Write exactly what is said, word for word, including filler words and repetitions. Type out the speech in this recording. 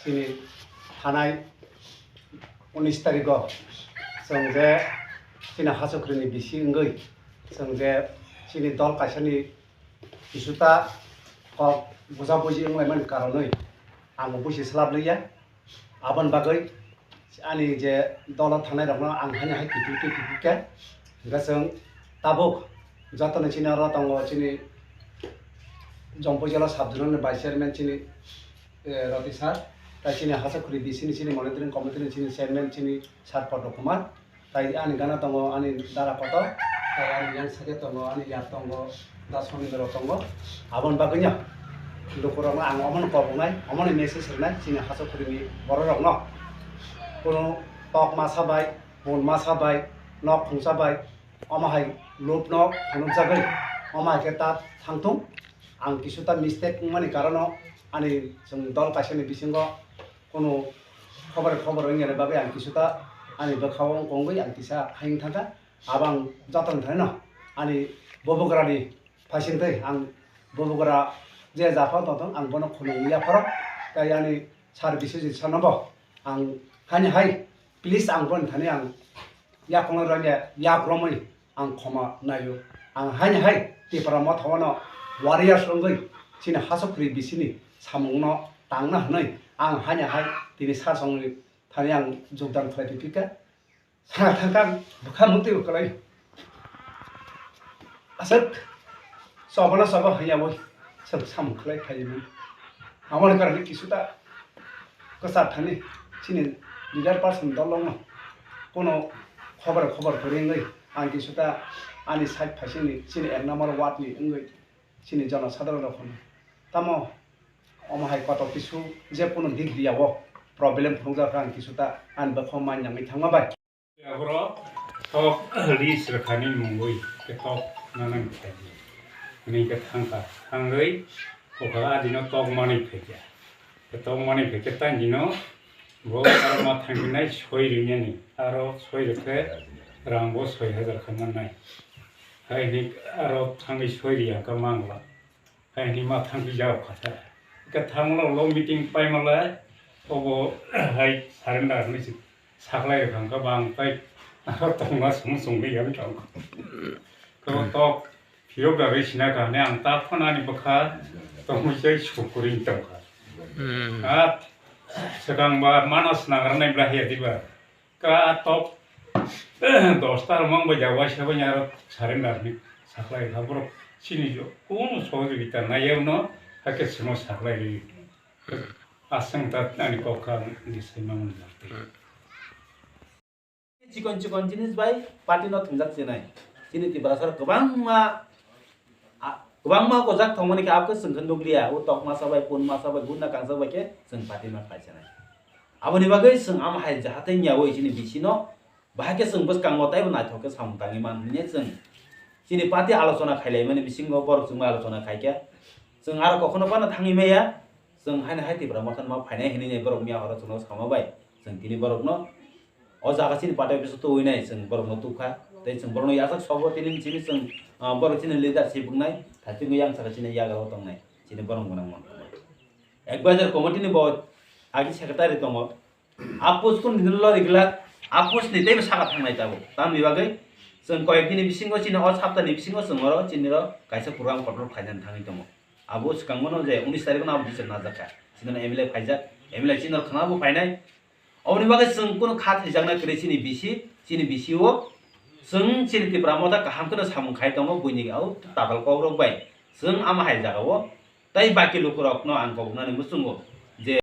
Chini thanai unis tarikgo chwng je chini Hasakhuri ni bisi wngwi chwng je chini dol kaisani kisuta kok buja buji wnglaimani karonwi ang bo buisi swlap liya. Aboni bagwi ani je dolo thangnai rokno ang haino hai kiphil kiphil khe hwnkhe chwng tabuk jotono chini oro tongo chini Jompuijala sub zonal ni vice chairman chini eh, Roti sir, tai chini Hasakhuri bisi ni chini monitoring committee ni chini chairman chini sir Padma Kumar, tai ani gana tongo ani dara kotor, tai ani yang side tongo ani yar tongo da Sonindra tongo. Aboni bagwino lukurokno ang omono koboknai, omono message rwnai chini Hasakhuri ni bororokno. Kono tok masa bai, bun masa bai, nok khungsa bai, omo hai lupno phunukjagwi omo hai khe ta thangthung. Ang kisuta mistake wngmani karono ani chwng dol kaisani bisingo kunu khobor khobor wngya bagwi ang kisuta ani bwkhao wng kongwi ang kisa hai wng thangkha. Abo ang jotono thaino ani bubagrani phaisingtwi ang bubagra je japhano tongthong ang bono khulumwi yapharo. Tai ani sir Biswajit sir no bo ang haino hai please ang boni thani ang yakhwlwng rwngya yak romwi ang khoma naio. Ang haino hai Tipra Motha-o warriors wngwi chini Hasakhuri bisini samungno tangna hwnwi ang haino hai tini sasongni thani ang jogdan khlai phikha. Sana thangkha bwkha mutwi kwlai. Aswk choba na choba hwnyawi chwng samung khlai phaimani. Aboni karwi kisuta kwchar thani chini leader person dolongno kono khobor khobor kwrwi wngwi ang kisuta ani side phaisingni chini ek number ward ni wngwi chini jono sadharok rok hwnwi. Tamo omo hai kotor kisu je kono dik diya o problem phunukjak kha ang kisuta ani bwkhao man nangwi thangma bai. Aborok tok list rwkhani mungwi khe tok nanani phaidi. Hwnwi khe thangkha, thangwi kokha adino tok manwi phaikha. Khe tok manwi phaikhe tang dino bo aro ma thangkhinai soi rwnani, aro soi rwkhe rang bo soi hajar khe mannai. Hai hwnwi aro thangwi soi riya khe mangla. Hai hwnwi ma thangwi jao kha sa. Khe thangmalo lo meeting paimale obo hai surrender hwnwi se saklai rwkha, hwnkhe bo ang tai aro tongma song songwi yang tong. Khe bo tok phiyok da rwi sina kha hwnwi ang ta phone ani bwkha tongwi se sukuri tongkha. Hmm. A swkang ba mano swnam rwnai bwla hiya diba. Ka tok dosta romang bai jawa se bai aro surrender ni saklai kha borok chini jo kunu sohojogita nai yao no hakhe simo saklai ri. Aswng ta ani kok kha ni sai mang ni. Chikon chikon jinis bai party no thwngjak chinai. Chini Tiprasa rok kwbangma, a, kwbangma gojak thangmani khe abo khe chwng khe nukliya. O tok masa bai, pun masa bai, guna kangsa bai khe chwng party no khlai chinai. Aboni bagwi chwng ama hai jahate nyawi chini bisi no bahai khe chwng bwskango taibo naithok khe samung tangwi man hwnwi chwng chini party alochona khailaimani bisingo borok chwngno alochona khaikhe chwng aro kokhono phano thangwi maya. Chwng haino hai Tipra Motha no ma phainai hwnwi borok miya horo chwngno sama bai chwng tini borokno o jaga chini party office o tubui nai chwng borokno tubkha. Tei chwng borokno yachak sobo tini chini chwng, ah, borok chini leadership wngnai thaichukmwi yang saka chini yagra o tongnai chini borok gwnang mankha. Advisor committee ni bo agi secretary tongo. Apus kun dino lori glak, apus ni teibo saka thangnai tabuk. Tamni bagwi chwng koyek dini bisingo chini o sapta ni bisingo chwng oro chini ro kaisa program kotor khainani thangwi tongo. Abo swkang mano je unis tarikh no abo bichar najak kha. Chini M L A phaijak, M L A chini khna bo phainai. Oboni bagwi chwng kunu kha thaijaknai kwrwi chini bisi, chini bisi o chwng chini Tipra Motha kaham kheno samung khai tongo buini au tatal kok rok bai. Chwng ama hai jaga o tai baki lukurokno ang koboknani muchungo.